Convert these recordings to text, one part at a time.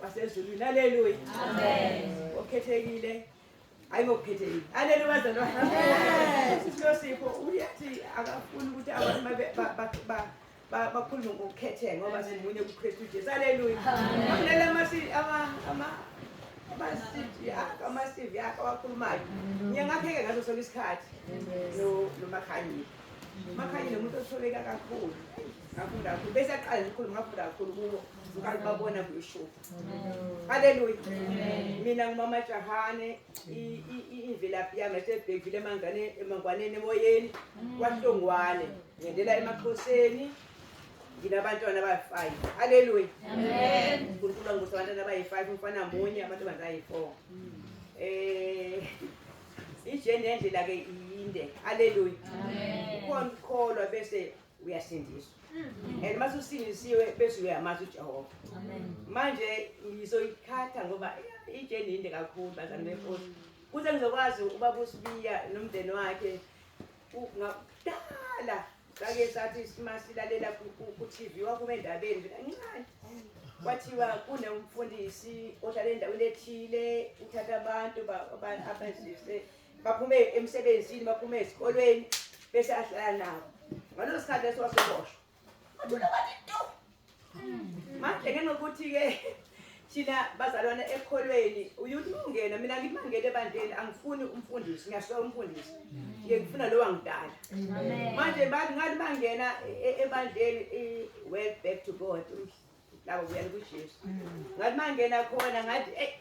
Wasezulwini. Haleluya. Amen. Okhethekile. Hayi ngokukhethekile. Haleluya bazalwane. Amen. Sisipho uyathi akafuni ukuthi abantu babe bakhulume ngokukhetheka ngoba simunye kuKristu Jesu. Haleluya. Kunale ama ama-CV akho ama-CV akho awakhulumayo. Ngiyangakheke ngaso sonke isikhathi noMakhanyile. Makhanyile umuntu otholeka kakhulu. Ngafunda kakhulu. Bese aqala nje ukukhuluma ngafunda kakhulu kubo. Ngiqala babona kuyishuba. Haleluya. Mina ngumama Jahane imvelaphi yami yaseBhekville emangane emangwaneni emoyeni kwaHlongwane. Ngendela emaXhoseni nginabantwana abayi-5. Haleluya. Amen. uNkulunkulu wangibusa abantwana abayi-5 umfana munye amantombazane ayi-4. Eh ijeni yendlela ke iyinde. Haleluya. Amen. Ukhona ukukholwa bese uyasindiswa. And mase usindisiwe bese uyamazi uJehova. Amen. Manje ngizoyikhatha ngoba ijeni inde kakhulu bazalwane benkosi. Kuze ngizokwazi ubaba uSibiya nomndeni wakhe kudala sake sathi masilalela ku-TV waphuma endabeni nje kancane kwathiwa kunomfundisi ohlala endaweni ethile uthatha abantu abazise baphume emsebenzini baphume ezikolweni bese ahlala nabo ngaleso sikhathi leso waseboshwa wathula wathi tu manje ngenxa yokuthi-ke thina bazalwane ekholweni uyuthi ungena mina ngithi mangena ebandleni angifuni umfundisi ngiyasola umfundisi ngiye ngifuna lo wangidala manje bathi ngathi bangena ebandleni well back to God labo buyela kuJesu ngathi mangena khona ngathi ey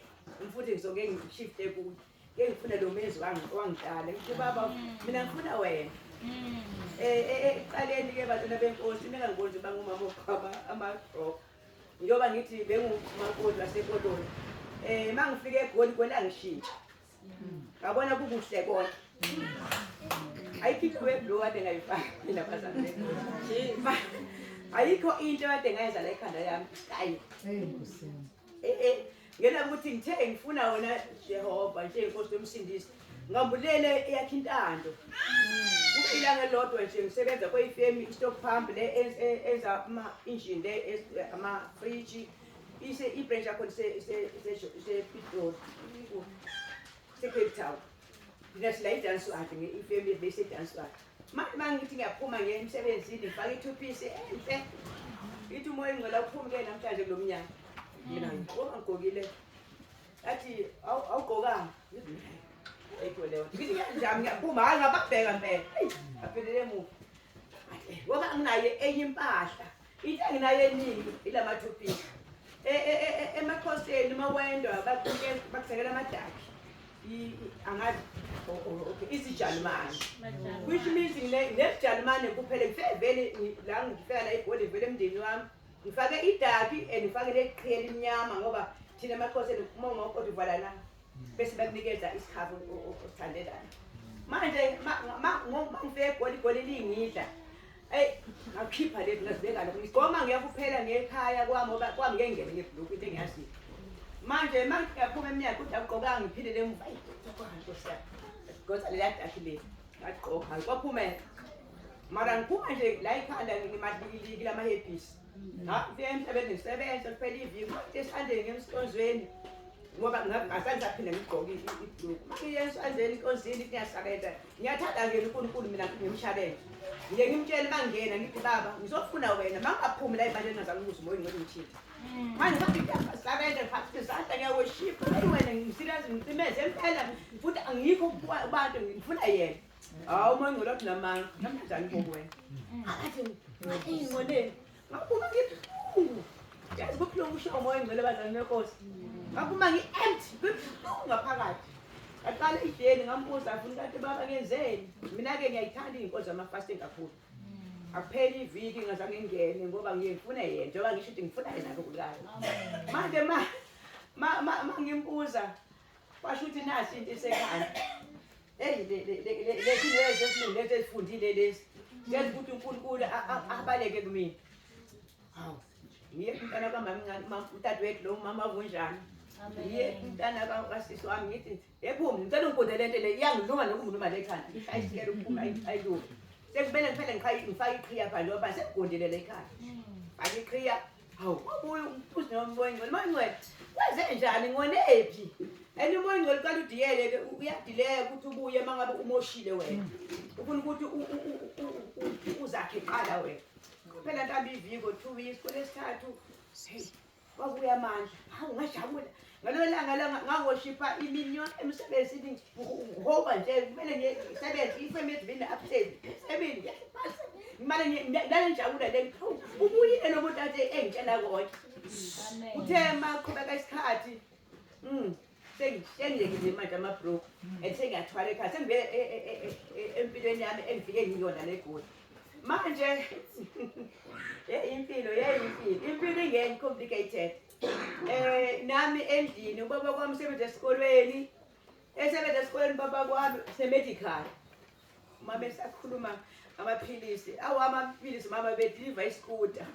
umfundisi ngizoke ngishifte kuye Ke ngifuna lo menzi wangidala. Ngithi baba mina ngifuna wena. Eh, eh, eh ekuqaleni ke bantwana benkosi mina ngibona nje bangumama oqhaba amagqoko. Njengoba ngithi bengumakoti wasekoloni. Eh mangifike eGoli kwelangishintsha. Ngabona kukuhle konke. Ayikho into weblow kade ngayifaka mina bazali benkosi. Ayikho into kade ngayenza la ekhanda yami. Style. Hey Nkosi yami. Eh eh ngena ukuthi ngithe ngifuna wena Jehova nje inkosi yomsindisi ngambulele eyakhe intando kube ilanga elilodwa nje ngisebenza kweyifemi i-stop pump le enza ama-engine le ama-fridge ise i-branch yakhona isePitoli ise-Cape Town thina sila idanswakhe ifemi beyisedanswakhe manje uma ngithi ngiyaphuma ngiye emsebenzini ngifake i-two piece enhle ithi umoya ingcwele awuphumi-ke namhlanje kulo mnyaka mina ngigqoka ngigqokile athi awugqokanga ayikho leyo ngithi ngiyanjami ngiyaphuma hhayi ngababheka mpela eyi aphelele emuva ngoba anginayo enye impahla into enginayo eningi ilama two piece e, e, e, emaxhoseni uma wendwa bakuthengela amadakhi angazi okay isijalimane which means nesijalimane kuphela ngifike vele la ngifika la egoli vele emndeni wami ngifake idakhi and ngifake leqhiye elimnyama ngoba thina emaxhoseni uma ungakodwa uvala la bese bakunikeza isikhafu osithandelayo manje mangifike egoli igoli lingidla Ey, ngakhipha lezi ngazibeka lapho. Ngigoma ngiyakuphela ngekhaya kwami ngoba kwami ngeke ngene ngebhulukwe into engiyaziyo. Manje mangiyaphuma emnyango kuthi akugqokanga ngiphilele emuva. Ayi, nkosi yami. Gosa leli adakhi leli. Ngagqoka, hayi kwaphumela. Mara ngiphuma nje la ekhanda ngimadlikiliki lamahebhisi. Ngafika emhlabeni ngisebenza kuphela iviki kodwa esandleni ngemsonzweni ngoba ngazange ngisaphinde ngigqoke ibhulukwe. Mangiye esandleni inkonzini ngiyasabela. Ngiyathanda-ke uNkulunkulu mina ngimshabele. Ngiye ngimtshele uma ngingena ngithi baba ngizofuna wena mangaphumi la ebandleni ngazange ukuze umoya ongcwele ungithinte. Manje ngathi ngiyasebenza ngiphathisa izandla ngiyaweshipha hayi wena ngisikazi ngicimeze impela futhi angikho kubantu ngifuna yena. Hawu umoya ongcwele wathi namanga namhlanje angikho kuwena. Akathi ngingcoleni Ngaphuma ngibuhlungu. Yazi kubuhlungu usho umoya ongcwele bazalwane benkosi. Ngaphuma ngi-empty, kubuhlungu ngaphakathi. Ngaqala ijeni ngambuza afuna kanti baba ngenzeni. Mina-ke ngiyayithanda iy'nkonzo zama-fasting kakhulu. Akupheli iviki ngazange ngingene ngoba ngiye ngifune yena njengoba ngisho ukuthi ngifuna yena lokulayo. Manje ma ma ma ma ngimbuza kwasho ukuthi nasi into isekhanda. Hey le le le lezi lezi esilungu lezi ezifundile lezi. Zenza ukuthi uNkulunkulu abaleke kumina. Hawu. Ngiye umntana kamamncane udadewethu lo mama kunjani? Ngiye umntana kasisi wami ngithi ephumi ngicela ungifunde lento le iyangiluma nokungiluma le khanda. Ishayisikela ukuphuma ayilumi. Sekumele ngiphele ngifake iqhiya phandle ngoba sekugondile le khanda. Fake iqhiya. Hawu, wabuya umkhuzi nomoya ongcwele. Moya ongcwele, wenze njani ngonephi? And umoya ongcwele uqala udiyele-ke, uyadileya ukuthi ubuye uma ngabe umoshile wena. Ufuna ukuthi uzakhe qala wena. Phela mhlawumbe iviki or 2 weeks, kwelesithathu, hey, wabuya amandla. Hawu, ngajabula. Ngalelo langa la ngawoshipa imini yonke emsebenzini, ngoba nje kumele ngisebenze, ifemi yethu bine upstairs. Emini, ngimane ngale njabula le, hawu, ubuyile lo muntu ade engitshela konke. Uthe maqhubeka isikhathi, sengiyekile manje amabhruku and sengiyathwala ekhaya, sengivele empilweni yami engifike ngiyona legoli. Manje ye impilo, ye impilo, impilo ingeni complicated. Nami endlini ubaba kwami usebenza esikolweni, esebenza esikolweni baba kwami se-medical. Uma besakhuluma amaphilisi, awu amaphilisi mama bediliva iskuta.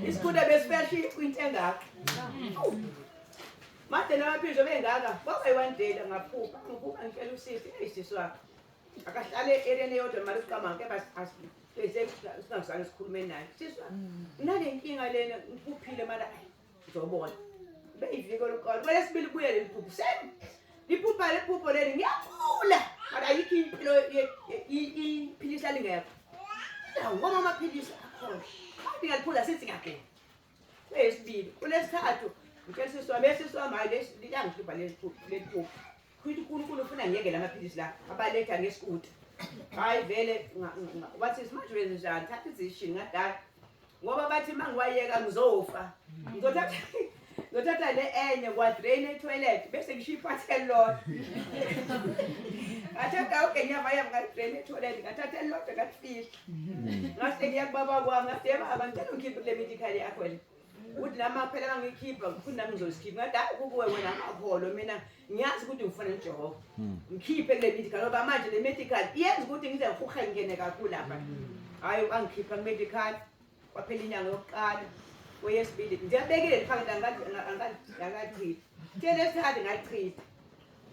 Iskuta besifesha into engaka. Manje namaphilisi obengaka, kwaba yi-one day la ngaphupha, ngiphupha ngitshela usisi, eyi sisi wami, akahlale ereni eyodwa mali uqama kepha singazange sikhulume naye. Sisi wami, nginale nkinga lena, ngiphuphile mara ayi ngizobona. Beyiviki lokuqala, kwelesibili kubuye leli phupho. Same. Liphupha lephupho leli ngiyagula. Mara ayikho impilo iphilisi alingekho. Hawu, ngoba amaphilisi akhona. Kanti ngiyaliphuza sithi ngiyagula. Kwesibili, kulesithathu, ngitshela sisi wami, sisi wami, hayi lesi liyangihlupha leli phupho, leli phupho. Kuthi uNkulunkulu ufuna ngiyeke lamaphilisi la abaletha ngesikuta. Hayi vele wathi manje wenze njani? Thatha i-decision ngadala. Ngoba bathi mangiwayeka ngizofa. Ngizothatha le enye kwa-drain e-toilet bese ngishiya iphathi elilodwa. Ngathatha okay ngiyavaya nga-drain e-toilet, ngathatha elilodwa ngalifihla. Ngase ngiya kubaba kwami, ngathi yebo baba ngicela ungikhiphe kule medical yakho le. Uthi nami phela mangikhipha futhi nami ngizosikhipha. Ngathi hayi kukuwe wena angakholwa mina ngiyazi ukuthi ngifuna uJehova. Ngikhiphe kule medical ngoba manje le medical iyenza ukuthi ngize ngihuhe ngene kakhulu lapha. Hayi wangikhipha ku medical kwaphela inyanga yokuqala kweyesibili ngiyabekile phakathi angachitha. Tshela esithathu ngachitha.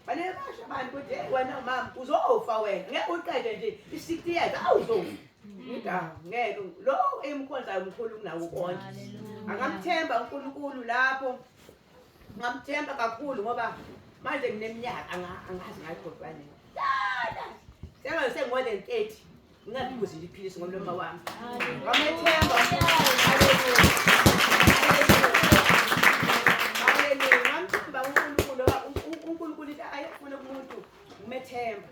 Fanele basho abantu ukuthi hey wena mama uzofa wena ngeke uqede nje i-60 years awuzofa. Ngithi ah ngeke lo emkhonzayo mkhulu kunawo konke. Angamthemba uNkulunkulu lapho. Ngamthemba kakhulu ngoba manje ngineminyaka angazi ngayiqoqa nini. Sengaze sengu-more than 30 ngingaliphuzile iphilisi ngomlomo wami. Ngamethemba uNkulunkulu. Haleluya. Ngamthemba uNkulunkulu ngoba uNkulunkulu into ayefuna kumuntu umethemba.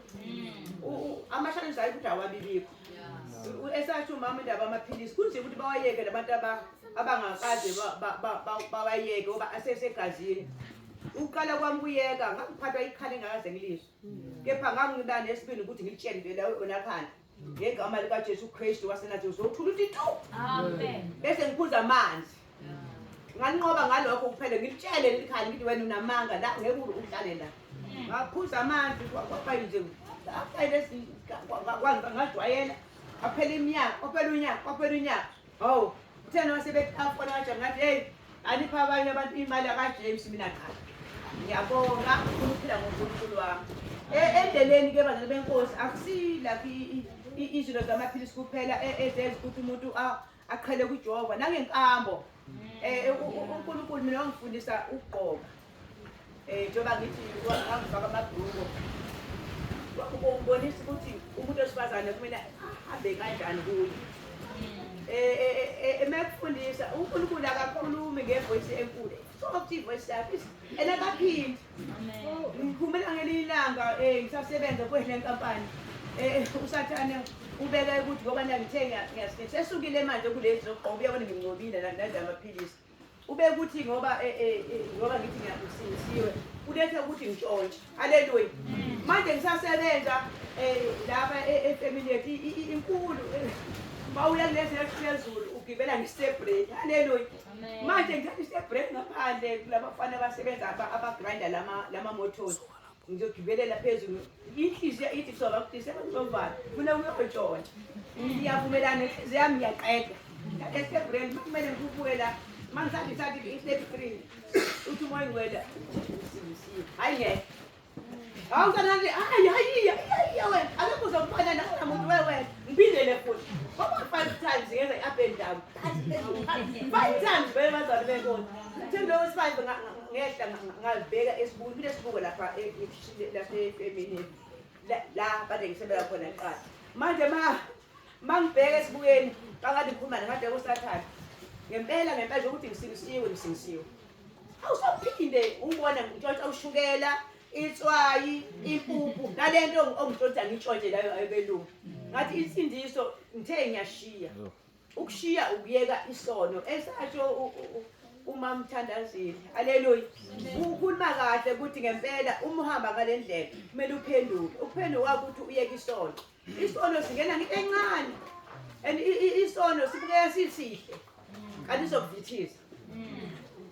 Ama-challenges ayi ukuthi awabibikho. Esasho umama indaba amaphilisi kunzima ukuthi bawayeke labantu abangakaze bawayeke ngoba asesegazini. Uqala kwami kuyeka ngangiphathwa ikhala engakaze ngilizwe. Kepha ngangiba nesibindi ukuthi ngilitshele nje la wena khanda. Ngegama likaJesu Kristu waseNazaretha uzothula uthi tu. Amen. Bese ngiphuza amanzi. Nganqoba ngalokho kuphela ngilitshele leli khanda ngithi wena unamanga la ngeke uhlale la. Ngaphuza amanzi kwaba nje after ngajwayela kwaphela iminyaka kwaphela unyaka kwaphela unyaka. Hawu kuthena wasebetafona kanjani ngathi hey anipha abanye abantu imali kaJames mina cha. Ngiyabonga ukuphila ngoNkulunkulu wami. Endleleni ke bazali benkosi akusilapha izinto zamaphilisi kuphela ezenza ukuthi umuntu aqhele kuJehova nangenkambo. uNkulunkulu mina wangifundisa ukugqoka. Njengoba ngithi wangifaka amabhruko. Wakubonisa ukuthi umuntu wesifazane kumele ahambe kanjani kuye. Emekufundisa uNkulunkulu akakhulumi ngevoice enkulu. Soft ivoice yakhe and akaphindi. Ngikhumela ngelinye ilanga ngisasebenza kwenye inkampani. uSathane ubeka ukuthi ngoba ngithe ngiyasinda sesukile manje kulezi zokugqoka uyabona ngingcobile nalezi amaphilisi. Ube ukuthi ngoba ngoba ngithi ngiyasindisiwe ulethe ukuthi ngitshontshe. Haleluya. Manje ngisasebenza lapha efamily yethu inkulu mawuya kulezi esiphezulu ugibela nge-step break. Haleluya. Manje ngithatha i-step break ngaphandle kulabafana abasebenza abagrinda lama motors. Ngizogibelela phezulu inhliziyo ithi soba kuthi sebazovala funa ukuyotshontsha. Ngiyavumelana nenhliziyo yami ngiyaqeda. Ngale step break kumele ngikubuke la mangisathi sathi i-step 3 uthi umoya ngcwele usindisiwe. Hayi ngeke. Hawu mntana hayi hayi hayi wena akekho uzokubona nawe muntu wewe ngiphinde Ngiphindele futhi. Ngoba five times ngenza i-up and down. Five times vele bazalwane benkosi. Ngithe lo wesi-five ngehla ngabheka esibuko, kunesibuko lapha lasefemini la kade ngisebenza khona kuqala. Manje ma ngibheka esibukweni kakade ngikhuluma nekade kusathane. Ngempela ngempela nje ukuthi ngisindisiwe ngisindisiwe. Awusaphinde ungibone ngintshontsha ushukela, itswayi, impuphu, nalento ongintshontsha ngintshontshe leyo ayobelungu. Ngathi insindiso ngithe ngiyashiya. Ukushiya ukuyeka isono esasho uma mthandazile. Haleluya. Ukhuluma kahle ukuthi ngempela uma uhamba ngale ndlela kumele uphenduke. Ukuphenduka ukuthi uyeke isono. Isono singena ngento encane. And isono sibukeka sisihle. Kanti izokuvithisa.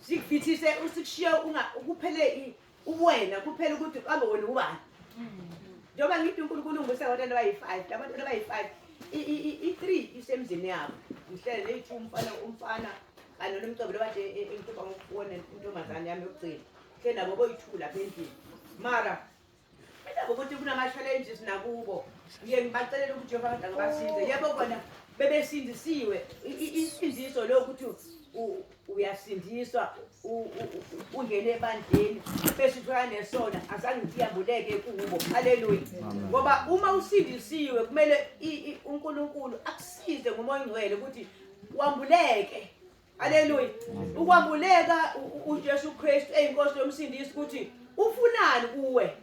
Sikuvithise usikushiye unga kuphele ubuwena kuphela ukuthi kambe wena ubani. Njengoba ngithi uNkulunkulu ungibusisa ngabantwana abayi-5, labantwana abayi-5 i-3 isemzini yabo. Ngihlele neyi-2 umfana umfana kanye nomcebo lo kade engihlupha ngokufona intombazane yami yokugcina. Ngihleli nabo boyi-2 lapha endlini. Mara indaba ukuthi kunama-challenges nakubo ngiye ngibacelela ukuthi Jehova kade ngibasize. Yebo kona bebesindisiwe. Insindiso leyo ukuthi uyasindiswa ungene ebandleni bese uthola nesona azange ngithi iyambuleke kubo. Haleluya. Ngoba uma usindisiwe kumele uNkulunkulu akusize ngoMoya oNgcwele ukuthi wambuleke. Haleluya. Ukwambuleka uJesu Kristu eyinkosi yomsindisi ukuthi ufunani kuwe.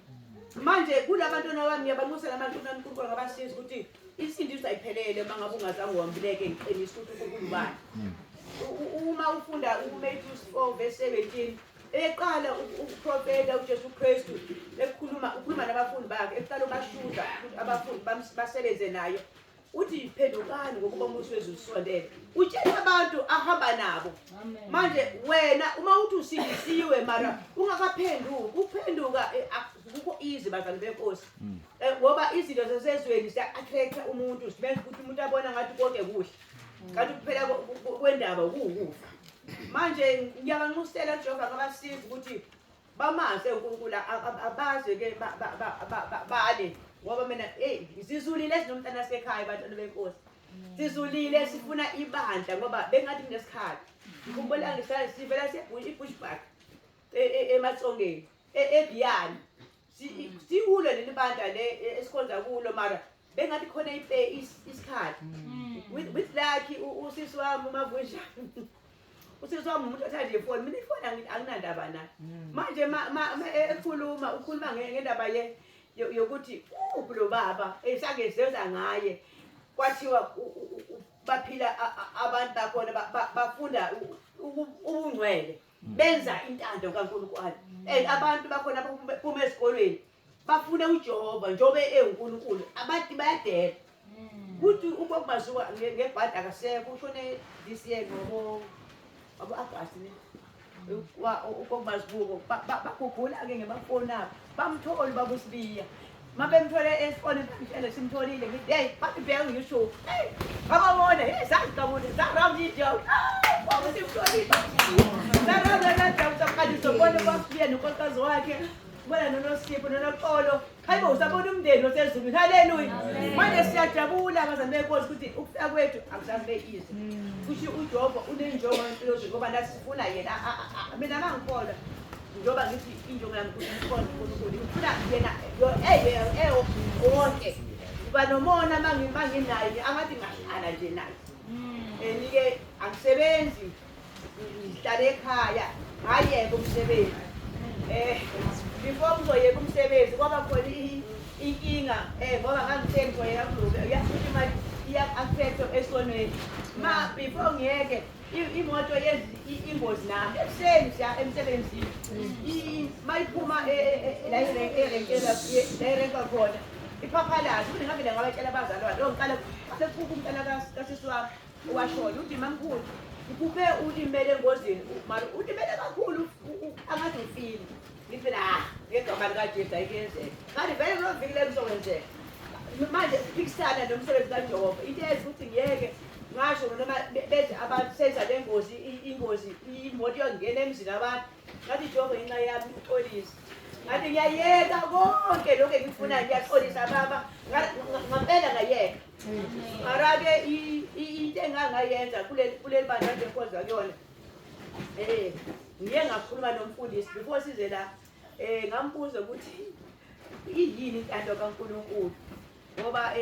Manje kulabantwana bami ngiyabanxusela manje ukuthi uNkulunkulu angabasiza ukuthi insindiso ayiphelele uma ngabe ungazange wambuleke ngiqinisa ukuthi uNkulunkulu ubani. Uma ufunda uMatthew 4 verse 17 eqala ukuprofeta uJesu Kristu ekhuluma ukhuluma nabafundi bakhe eqala ubashuza ukuthi abafundi basebenze naye uthi phendukani ngokuba umbuso wezulu usondele. Utshela abantu ahamba nabo. Manje wena uma uthi usindisiwe mara ungakaphenduki, ukuphenduka akukho easy bazalwane benkosi. Ngoba izinto zasezweni siya-attract umuntu, simenza ukuthi umuntu abona ngathi konke kuhle. Kanti kuphela kwendaba kuwukufa. Manje ngiyabanxusela uJehova ngabasiza ukuthi bamaze uNkulunkulu abaze ke bale ngoba mina hey sizulile sinomntana sekhaya bantwana benkosi. Sizulile sifuna ibandla ngoba bengathi kunesikhathi. Ngikhumbula ngisivela sebushback ematsongeni eGiyani. Sikulo leli bandla le esikhonza kulo mara bengathi khona ipe isikhathi. With lucky usisi wami uMavunja. Usisi wami umuntu othanda ifoni, mina ifoni anginandaba nayo. Manje ekhuluma ukhuluma ngendaba yokuthi uphi lo baba esangezenza ngaye. Kwathiwa baphila abantu bakhona bafunda ubungcwele. Benza intando kaNkulunkulu. And abantu bakhona baphuma esikolweni bafuna uJehova njengoba ewuNkulunkulu, abantu bayadela. Kuthi uBob Masuka ngebhadi akasekho, ushone this year ngobo August ne. uBob Masuka bagugula-ke ngemafoni abo, bamthola ubaba uSibiya. Uma bemthole esifonini bamtshele simtholile, ngithi hey bathi bheka ngisho. Hey bababona, hey saziqabule, sa-round indawo. Baba simtholile. Sa-round indawo saqala sobona ubaba uSibiya nonkosikazi wakhe. Ubona noNosipho noNoxolo. Hayibo usabona umndeni osezulwini. Haleluya. Manje siyajabula abazali benkosi ukuthi ukufika kwethu akusabe easy. Kusho uJehova unenjongo empilo zethu ngoba nathi sifuna yena. Mina mangikholwa njengoba ngithi injongo yami ukuthi ngikhonze uNkulunkulu. Ngifuna yena wonke. Uba nomona manginaye angathi ngahlala nje naye. And-ke angisebenzi ngihlala ekhaya ngayeka umsebenzi. Before ngizoyeka umsebenzi kwaba khona inkinga ngoba ngangithe ngizoyeka kulokhu uyasho imali iya-affect esonweni. Ma before ngiyeke imoto yenza ingozi nami ekuseni siya emsebenzini. Mayiphuma la erenka khona iphaphalazi ukuthi ngavele ngabatshela abazalwane lo ngiqala sekuphupha umntana kasisi wami owashona uthi mamkhulu ngiphuphe ulimele engozini mara ulimele kakhulu angathi ufile. Ngithi mina ngegama likaJesu ayikenzeka. Kanti vele kulo viki leli kuzokwenzeka. Manje phikisana nomsebenzi kaJehova. Into eyenza ukuthi ngiyeke ngasho noma beze abantu senza le ngozi ingozi imoto iyongena emzini abantu. Ngathi Jehova ngenxa yami uxolise. Ngathi ngiyayeka konke lokho engikufunayo ngiyaxolisa baba. Ngampela ngayeka. Mara-ke into engangayenza kuleli bandla nje enkonza kuyona, ngiye ngakhuluma nomfundisi before size la, ngambuza ukuthi iyini intando kaNkulunkulu, ngoba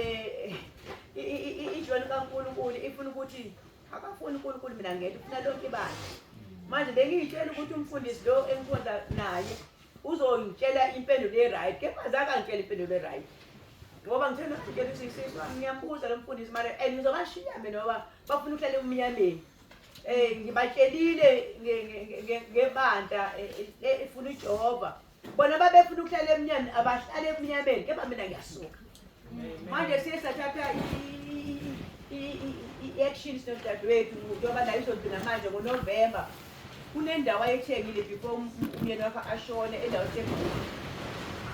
ijwayelo kaNkulunkulu ifuna ukuthi akafuni uNkulunkulu mina ngedwa, ufuna lonke ibandla. Manje bengiyitshela ukuthi umfundisi lo engikhonza naye uzongitshela impendulo e-right, kepha zange angitshele impendulo e-right, ngoba ngithe nokutshela ukuthi sisi wami ngiyambuza lo mfundisi mara and ngizobashiya mina ngoba bafuna ukuhlala emnyameni. Ngibatshelile ngebandla efuna uJehova, bona babefuna ukuhlala emnyameni, abahlale emnyameni, kepha mina ngiyasuka. Manje siye sathatha i-action sinodadewethu, njengoba nayo izogcina manje ngoNovemba. Kunendawo ayethengile before umyeni wakhe ashone, endawo eseGoli,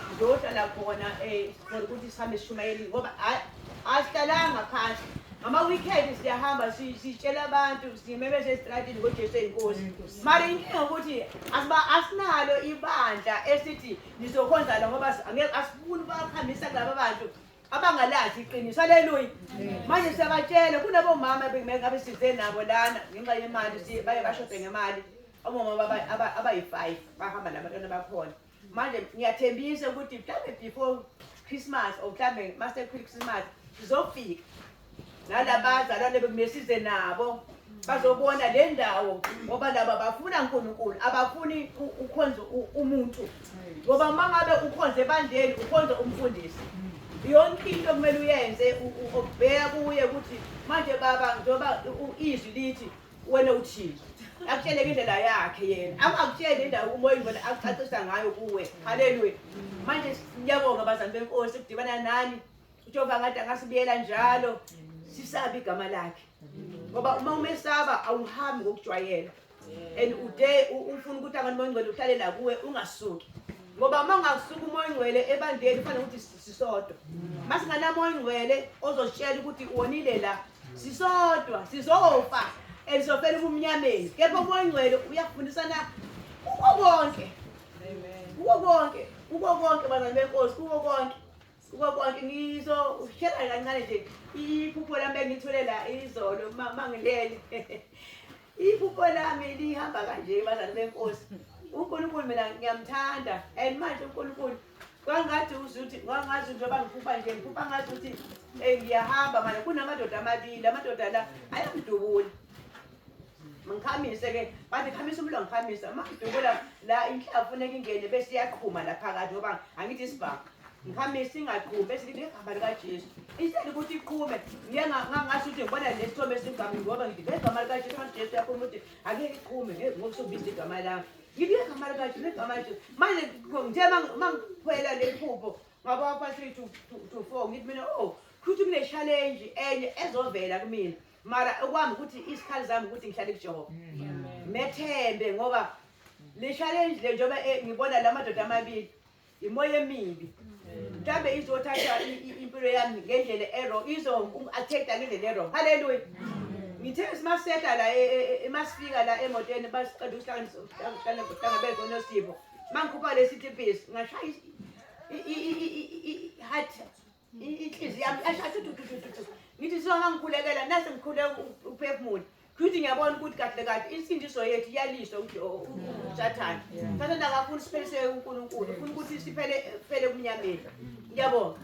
ngizohlala khona for ukuthi sihambe sishumayelile, ngoba asihlalanga phansi. Ngama-weekend siyahamba sitshela abantu, simemeze ezitradini ngoJesu eyinkosi. Mara inkinga ukuthi asinalo ibandla esithi nizokhonza la, ngoba angeke, asifuni bakhambisa kulaba bantu abangalazi iqiniso. Haleluya. Manje siyabatshela, kunabomama ngabe size nabo lana ngenxa yemali, baye bashode ngemali, omama abayi-5 bahamba nabantwana bakhona. Manje ngiyathembisa ukuthi mhlawumbe before Christmas or mhlawumbe mase Christmas sizofika nalabazalwane bekumele size nabo, bazobona le ndawo, ngoba laba bafuna uNkulunkulu, abafuni ukhonza umuntu, ngoba uma ngabe ukhonza ebandleni ukhonza umfundisi, yonke into kumele uyenze ubheka kuye ukuthi manje baba, njengoba izwi lithi wena uthini, akutshele ngendlela yakhe yena, akutshele indawo uMoya oyiNgcwele akucacisa ngayo kuwe. Haleluya. Manje ngiyabonga bazali benkosi ukudibana nani. uJehova ngathi angasibuyela njalo, sisabe igama lakhe, ngoba uma umesaba awuhambi ngokujwayela, and ude ufuna ukuthi abantu bongcwele uhlale la kuwe ungasuki, ngoba uma ungasuki uMoya oNgcwele ebandleni kufanele ukuthi sisodwa. Masinganamoya oNgcwele ozositshela ukuthi wonile la, sisodwa sizofa and sofela ubumnyameni, kepha uMoya oNgcwele uyakufundisana kuko konke, kuko konke, kuko konke, bazali benkosi, kuko konke, kuko konke. Ngizoshela kancane nje iphupho lami engithole la izolo mangilele. Iphupho lami lihamba kanje, bazali benkosi. UNkulunkulu mina ngiyamthanda, and manje uNkulunkulu kwangathi uzuthi kwangathi njengoba ngiphupha nje, ngiphupha ngathi ukuthi ngiyahamba manje, kunamadoda amabili, amadoda la ayangidubula, ngikhamise-ke, bathi khamisa umlilo, ngikhamisa, uma ngidubula la inhlamvu funeka ingene bese iyaqhuma la phakathi, ngoba angithi isibhamu, ngikhamise ingaqhumi, bese ngithi ngegama likaJesu, instead ukuthi iqhume, ngiye ngasho ukuthi ngibona lesithombe esigama, ngoba ngithi ngegama likaJesu, ngathi Jesu uyakhuluma ukuthi angeke iqhume ngoba usubiza igama lami, ngithi ngegama likaJesu, ngegama likaJesu. Manje ngithe uma ngikhwela leli phupho ngabo past 3 to 4, ngithi mina, oh, kusho kune-challenge enye ezovela kumina, mara okwami ukuthi isikhali zami ukuthi ngihlale kuJehova, methembe, ngoba le challenge le njengoba ngibona la madoda amabili, imoya emibi mhlawumbe izothatha impilo yami ngendlela e-wrong, izo-attack ngendlela e-wrong. Haleluya. Ngithe simasehla la emasifika la emotweni, basiqeda ukuhlangabeza oNosipho, mangikhupha lesi tipisi ngashaya i-heart, inhliziyo yami yashaya tu tu tu tu. Ngithi songangikhulekela nase ngikhuleka uphefumula, futhi ngiyabona ukuthi kahle kahle insindiso yethu iyaliswa uSathane. Sathane akafuni siphelise uNkulunkulu, ufuna ukuthi siphele phele kumnyameni. Ngiyabonga.